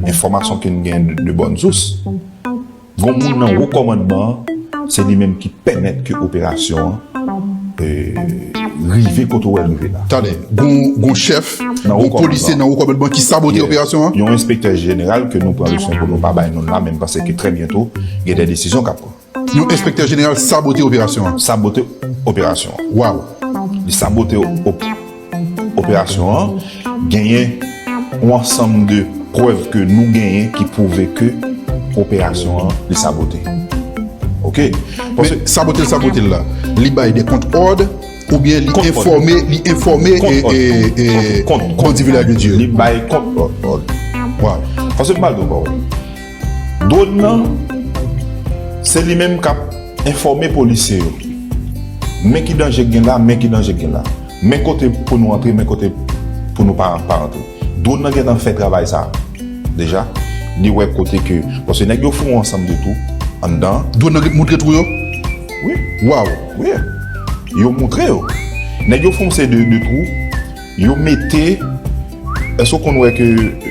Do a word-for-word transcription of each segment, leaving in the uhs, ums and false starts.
enfòmasyon ke n gen de, de bòn sous, gon moun nan wo kòmandman an, se li menm ki pèmèt ke operasyon an, e, rive kote w wè l rive la. Tande, gon, gon chèf, gon polisye nan wo kòmandman ki sabote operasyon an? Yon enspektè jeneral ke nou pran le swen pou nou pa bay non l la, men m panse ke trè byento, gen de desizyon k ap pran. Yon enspektè jeneral sabote operasyon an. Sabote operasyon an. Waw. Li sabote op- operasyon an. Genyen yon ansanm de prèv ke nou genyen ki pwouve ke operasyon an li sabote. Oke? Men sabote l, sabote l la, li bay de kont òd oubyen li enfòme, li enfòme e, e, e bandi Vilaj de Dye yo? Li bay kont òd. Waw. Paske m pral di w yon bagay. Dwòn nan, se li menm k ap enfòme polisye yo. Men ki danje k gen la, men ki danje k gen la. Men kote pou nou antre, men kote pou nou pa, pa antre. Dwòn nan gentan fè travay sa deja. Li wè kote ke, paske nèg yo fè yon ansanm de twou anndan. Dwòn nan moutre twou yo? Wi. Waw. Wi. Yo moutre yo. Nèg yo fè yon seri de, de twou. Yo mete, èske w konn wè ke,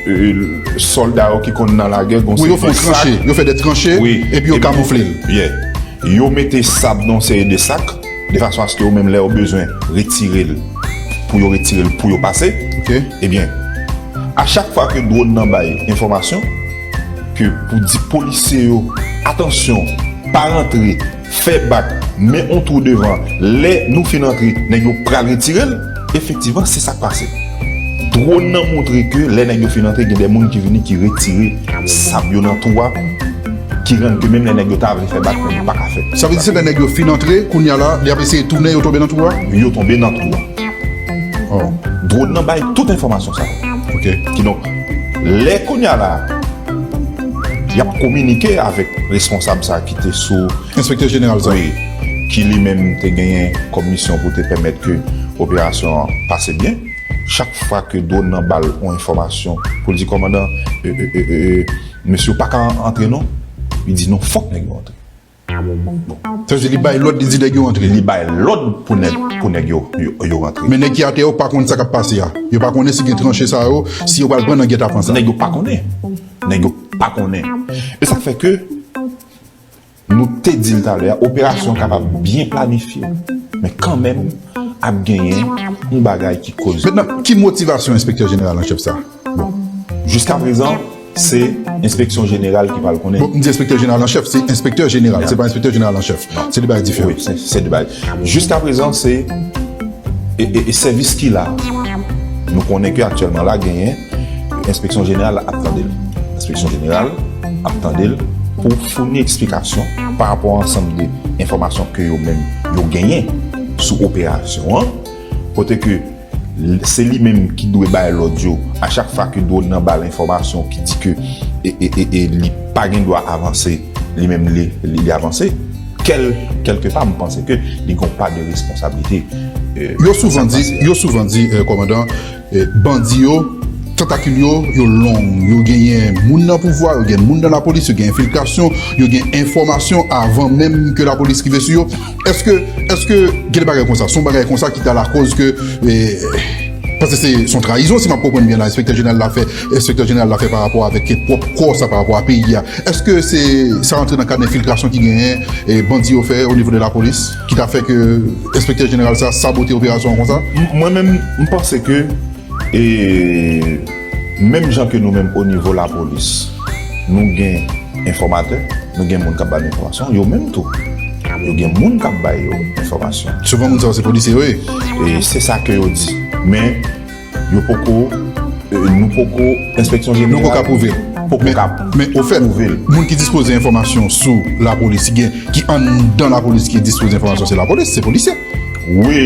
e, sòlda yo ki konn nan lagè, gon seri de sak? Wi, yo fè yon tranche, yo fè de tranche, epi yo kamoufle l. Yeah. Yo mete sab nan yon seri de sak, de fason aske yo menm lè yo bezwen retire l, pou yo retire l, pou yo pase. Oke. Ebyen, a chak fwa ke dwòn nan bay enfòmasyon, ke pou di polisye yo, atansyon, pa rantre, fè bak, men yon twou devan, lè nou fin antre, nèg yo pral retire l, efektivman, se sa k pase. Dwòn nan montre ke lè nèg yo fin antre, gen de moun ki vini, ki retire sab yo nan twou a, ki rann ke menm lè nèg yo ta vle fè bak, nèg yo pa ka fè. Sa vle di se lè nèg yo fin antre, kounye a la, lè y ap eseye tounen, yo tonbe nan twou a? Yo tonbe nan twou a. Oh. Dwòn nan bay tout enfòmasyon sa yo. Oke. Kidonk, lè kounye a la, y ap kominike avèk responsab sa ki te sou Enspektè jeneral sa. Wi, ki li menm te genyen kòm misyon pou te pèmèt ke operasyon an pase byen. Chak fwa ke dwòn nan ba l yon enfòmasyon pou l di, kòmandan, e, e, e, e, e, mesye yo pa ka antre non, li di non, fòk nèg yo antre. Sa vle di li bay lòd, li di nèg yo antre. Li bay lòd pou nèg, pou nèg yo, yo, yo rantre. Men nèg ki atè yo pa konn sa k ap pase a. Yo pa konnen si gen tranche sa yo, si yo pral pran nan gètapan sa. Nèg yo pa konnen. Nèg yo pa konnen. E sa k fè ke nou te di l talè a, operasyon kapab byen planifye, men kanmenm ap genyen yon bagay ki koz. Mentnan, ki motivasyon enspektè jeneral an chèf sa? Bon, jiskaprezan, se enspeksyon jeneral ki pral konnen. Bon, m di enspektè jeneral an chèf, se enspektè jeneral, se pa enspektè jeneral an chèf. Non. Se de bagay diferan. Wi, se, se de bagay. Jiskaprezan, se e, e, e sèvis ki la. Nou konnen ke aktyèlman la genyen, enspeksyon jeneral ap tande l. Enspeksyon jeneral ap tande l pou founi eksplikasyon pa rapò a ansanm de enfòmasyon ke yo menm yo genyen sou operasyon an, kote ke l-, se li menm ki dwe bay lòd yo a chak fwa ke dwòn nan ba l enfòmasyon ki di ke e, e, e, e li pa gen dwa avanse, li menm li, li, li avanse. Kèl-, kèlkepa, m panse ke li gen yon pa de responsablite, e, yo souvan di, yo souvan di, e, kòmandan, e, bandi yo, tantakil yo, yo long, yo genyen moun nan pouvwa, yo gen moun nan lapolis, yo gen enfiltrasyon, yo gen enfòmasyon avan menm ke lapolis rive sou yo. Èske, èske gen de bagay konsa, se yon bagay konsa ki ta lakòz ke, e, paske se, se yon trayizon, si m ap konprann byen la, enspektè jeneral la fè, enspektè jeneral la fè pa rapò avèk pwòp kò sa, pa rapò a peyi a. Èske se, sa rantre nan kad enfiltrasyon ki genyen, e, bandi yo fè o nivo de lapolis, ki ta fè ke enspektè jeneral sa sabote operasyon an konsa? M-, mwen menm, m panse ke, e, menm jan ke nou menm o nivo lapolis, nou gen enfòmatè, nou gen moun k ap ba nou enfòmasyon, yo menm tou, yo gen moun k ap ba yo enfòmasyon. Souvan moun sa yo se polisye yo ye. E se sa ke yo di. Men, yo poko, e, nou poko, enspeksyon jeneral poko ka pwouve l. Poko ka pwouve l. Men, men, ofèt, moun ki dispoze enfòmasyon sou lapolis, ki gen, ki anndan lapolis ki dispoze enfòmasyon, se lapolis, se polisye. Wi.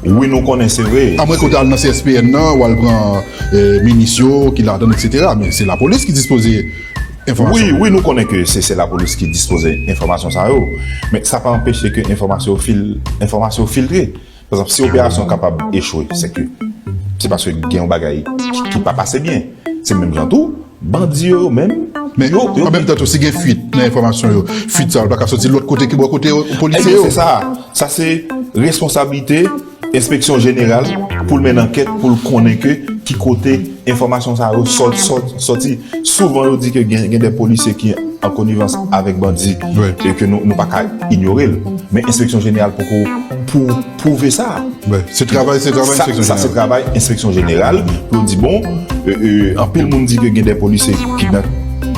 Wi, nou konnen, se vre. Amwens ke w ta al nan C S P N nan, w al pran, e, minis yo ki ladan, etsetera. Men se lapolis ki dispoze enfòmasyon. Wi, wi, nou konnen ke se, se lapolis ki dispoze enfòmasyon sa yo. Men sa pa anpeche ke enfòmasyon yo fil-, enfòmasyon yo filtre. Pa egzanp, si operasyon kapab echwe, se ke se paske gen yon bagay ki, ki pa pase byen. Se menm jan tou, bandi yo, yo menm, men yo, yo an menm tan tou, si gen fuit nan enfòmasyon yo, fuit sa yo pa ka soti lòt kote ke bò kote polisye yo. Ebyen, se sa. Sa se responsablite enspeksyon jeneral pou l mennen ankèt, pou l konnen ke ki kote enfòmasyon sa yo sòt, sòt, sòti. Souvan, yo di ke gen, gen de polisye ki an konivans avèk bandi, e ke nou, nou pa ka inyore l. Men enspeksyon jeneral poko pou pwouve sa. Se travay, se travay enspeksyon jeneral. Sa se travay enspeksyon jeneral pou yo di, bon, e, e, anpil moun di ke gen de polisye kidnap,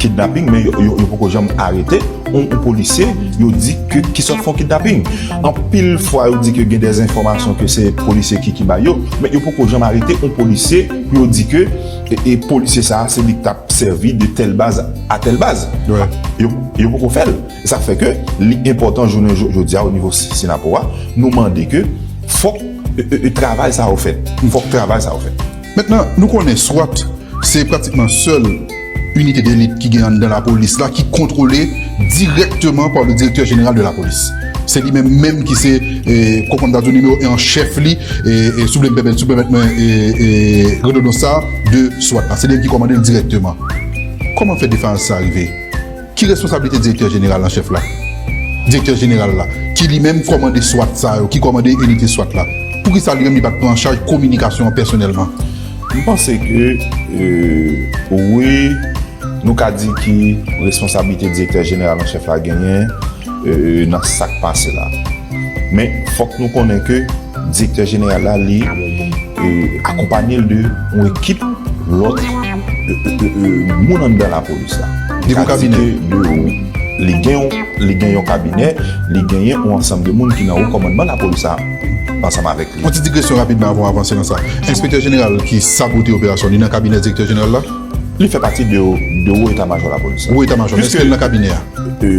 kidnaping, men yo, yo, yo poko janm arete yon, yon polisye, yo di ke ki sòt fè yon kidnaping. Anpil fwa, yo di ke gen de enfòmasyon ke se polisye ki, ki bay yo, men yo poko janm arete yon polisye pou yo di ke, e, e, polisye sa a, se li k t ap sèvi de tèl baz a tèl baz. Yo, yo poko fè l. E sa k fè ke li enpòtan jounen jo-, jodi a o nivo si-, Synapowa, nou mande ke fòk, e, e, e, travay sa yo fèt. Fòk travay sa yo fèt. Mentnan, nou konnen swat se pratikman sèl inite delit ki gen anndan lapolis la ki kontwole dirèkteman pa le directeur général de la police. Se li menm menm ki se, e, kòm m ta di w, nimewo en an chèf li, e, e, si w vle m pèmèt, si w pèmèt mwen, e, e, redondans sa, de swat la. Se li menm ki kòmande l dirèkteman. Kòman fè defayans sa rive? Ki responsablite direktè jeneral an chèf la? Direktè jeneral la, ki li menm kòmande swat sa yo, ki kòmande inite swat la, poukisa li menm li pa t pran an chaj kominikasyon an pèsonèlman? M panse ke, e, wi, nou ka di ki responsablite direktè jeneral an chèf la genyen, e, nan sa k pase la. Men, fòk nou konnen ke direktè jeneral la, li, e, akonpanye l de yon ekip lòt, e, e, e, e, moun anndan lapolis la. Li gen yon kabinè. Li gen yon, li gen yon kabinè, li genyen yon ansanm de moun ki nan wo kòmannman lapolis la ansanm avèk li. Yon ti digresyon rapidman avan w avanse nan sa. Enspektè jeneral ki sabote operasyon, li nan kabinè direktè jeneral la? Li fè pati de, de wo eta majò lapolis la. Wo eta majò, èske l nan kabinè a? E,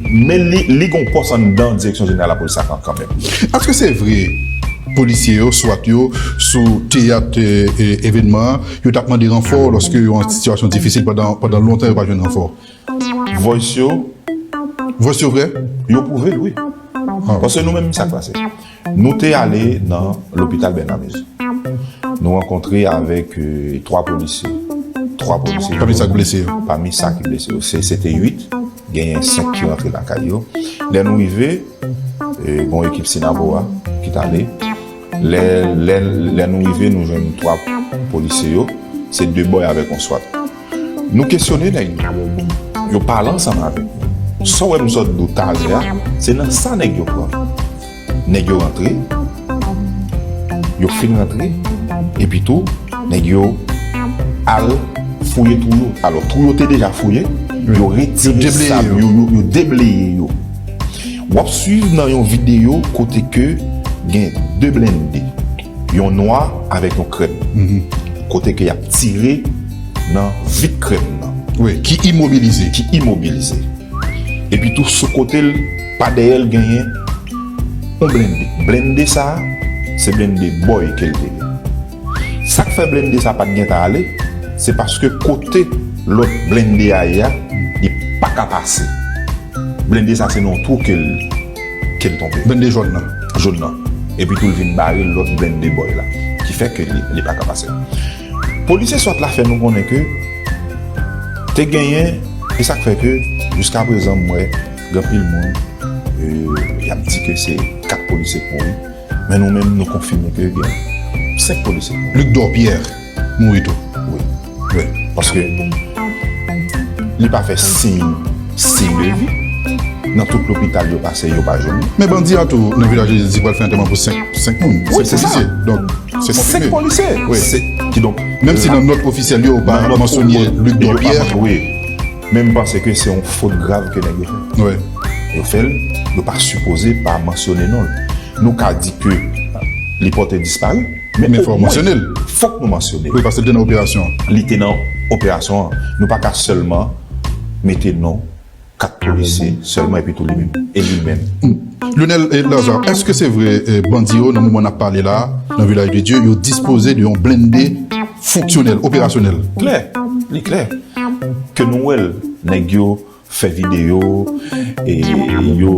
men li, li gen yon pòs anndan direksyon jeneral lapolis la kan-, kanmenm. Èske se vre polisye yo, swat yo, sou teyat, e, e, evènman an, yo t ap mande ranfò lòske yo an sitiyasyon difisil pandan, pandan lontan yo pa jwenn ranfò? Voice yo. Voice yo vre? Yo pwouve l, wi. Paske nou menm, sa k pase. Nou te ale nan lopital Bènamezi. Nou rankontre avèk, e, twa polisye. Twa polisye. Pami sa k blese yo? Pami sa ki blese yo. Se, se te uit. Genyen senk ki rantre lakay yo. Lè nou rive, e, gen yon ekip Sinavoa ki t ale. Lè, lè, lè nou rive, nou jwenn twa polisye yo. Se de bòy avèk yon swat. Nou kesyone nèg yo. Yo pale ansanm avèk nou. Sa w wè m sot di w talè a, se nan sa nèg yo pran. Nèg yo rantre, yo fin rantre, epi tou, nèg yo al fouye twou yo. Alò, twou yo te deja fouye, yo retire sab yo, yo, yo debleye yo. W ap swiv nan yon videyo kote ke gen de blende, yon nwa avèk yon krèm, kote ke y ap tire nan vit krèm nan. Wi, ki imobilize. Ki imobilize. Epi tou sou kote l, pa dèyè l genyen yon blende. Blende sa a, se blende bòy ke l te ye. Sa k fè blende sa a pa t gentan ale, se paske kote lòt blende a ye a, li pa ka pase. Blende sa a se nan yon twou ke l, ke l tonbe. Blende jòn nan. Jòn nan. Epi tou l vin bare lòt blende bòy la. Ki fè ke li, li pa ka pase. Polisye swat la fè nou konnen ke te genyen, e sa k fè ke jiskaprezan m wè gen anpil moun, e, y ap di ke se kat polisye k mouri, men nou menm nou konfime ke gen senk polisye k mouri. Luc Dorpierre mouri tou. Wi. Wi. Paske li pa fè siy, siy de vi. Nan tout lopital yo pase, yo pa jwenn li. Men bandi a tou, nan Vilaj de Jezi, pral fè antèman pou senk, senk moun. Wi, se sa. Senk polisye. Donk, se konfime. Senk polisye. Wi. Se, kidonk, menm si nan nòt ofisyèl yo, yo pa mansyone Luc Dorpierre. Wi. Men m panse ke se yon fot grav ke nèg yo fè. Wi. Yo fè l, yo pa sipoze pa mansyone non l. Nou ka di ke li pòte dispari, men fòk nou mansyone l. Fòk nou mansyone l. Wi, paske l te nan operasyon an. Li te nan operasyon an. Nou pa ka sèlman mete non kat polisye sèlman epi tou li menm. E li menm. Lionel, e, Lazarre, èske se vre, e, bandi yo, nan moman n ap pale la, nan Vilaj de Dye, yo dispoze de yon blende fonksyonèl, operasyonèl? Klè, li klè. Ke nou wè l, nèg yo fè videyo, e yo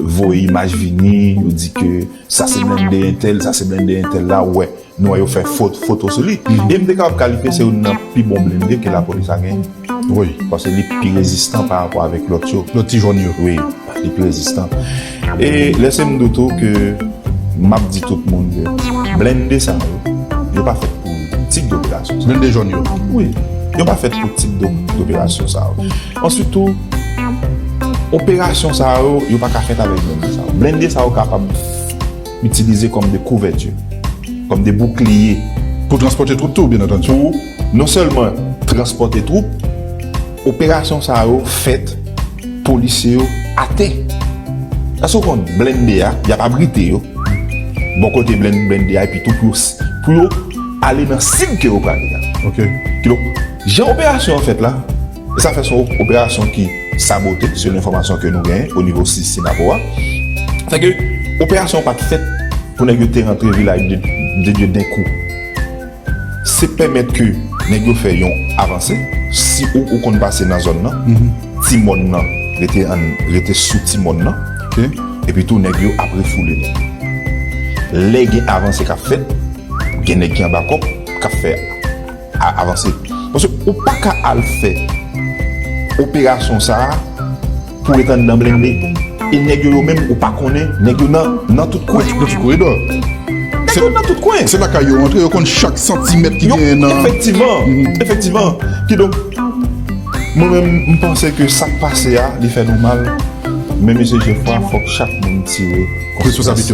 voye imaj vini, yo di ke sa se blende entèl, sa se blende entèl la, ou wè. Nou wè yo fè fot-, foto sou li. E m te kapab kalifye se youn nan pi bon blende ke lapolis la genyen. Wi. Paske li pi rezistan pa rapò avèk lòt yo. Lòt ti jòn yo. Wi, li pi rezistan. E lèse m di w tou ke m ap di tout moun ke blende sa yo, yo pa fèt pou ti operasyon sa yo. Blende jòn yo. Wi. Yo pa fèt pou tip do- doperasyon sa yo. Answit tou, operasyon sa yo, yo pa ka fèt avèk blende sa yo. Blende sa yo kapab itilize kòm de kouvèti, kòm de boukliye. Pou transpòte twoup tou, byen antandi. Pou non sèlman transpòte twoup, operasyon sa yo fèt, polisye yo atè. Èske w konn blende a, y ap abrite yo bò kote blen- blende a, epi tou pou yo, pou yo ale nan sib ke yo prale a. Ok. Kidonk, jan operasyon an fèt la, e sa fè se yon operasyon ki sabote, selon enfòmasyon ke nou genyen o nivo sis Sinapo a. Fè ke operasyon an pa t fèt pou nèg yo te rantre vilaj de, de Dye den kou. Se pèmèt ke nèg yo fè yon avanse. Si ou, ou konn pase nan zòn nan, ti mòn nan rete, an, rete sou ti mòn nan. Epi tou, nèg yo ap refoule nèg yo. Lè gen avanse k ap fèt, gen nèg ki anba kòb k ap fè a- avanse. Paske ou pa ka al fè operasyon sa a pou ret anndan blende. E nèg yo, yo menm, ou pa konnen, nèg yo nan, nan tout kwen. Nan tout koridò. Nèg yo nan tout kwen. Se lakay yo antre, yo konn chak santimèt ki genyen nan. Efektivman, efektivman. Kidonk, mwen menm, m panse ke sa k pase a, li fè nou mal. Men mesye Jefwa, fòk chak moun tire konsekwans.